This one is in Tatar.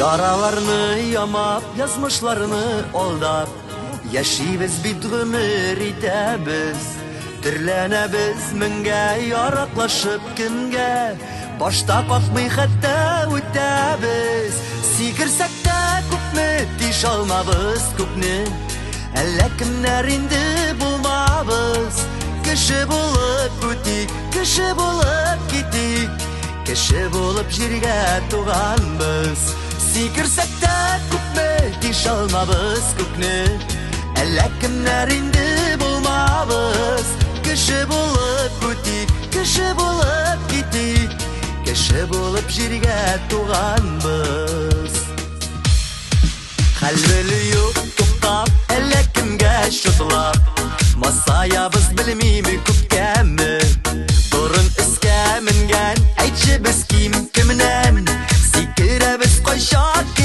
Яраларны ямап, язмышларны алдап, яшибез бит, гомер итәбез. Төрләнәбез меңгә, яраклашып көнгә, башта какмый хәтта үтәбез. Сикерсәк тә күпме, тиш алмабыз күкне. Әллә кемнәр инде булмабыз. Кеше булып үтик, кеше булып китик. Кеше булып җиргә туганбыз. Сикерсәк тә күпме, тиш алмабыз күкне. Әллә кемнәр инде булмабыз. Кеше булып үтик, кеше булып китик. Кеше булып җиргә туганбыз. Хәл белү юк, туктап, әллә кемгә чутлап. Масаябыз белмиме, күпкәме? Борын өскә менгән, әйтче, без ким кемнән? Сикерәбез кайчак.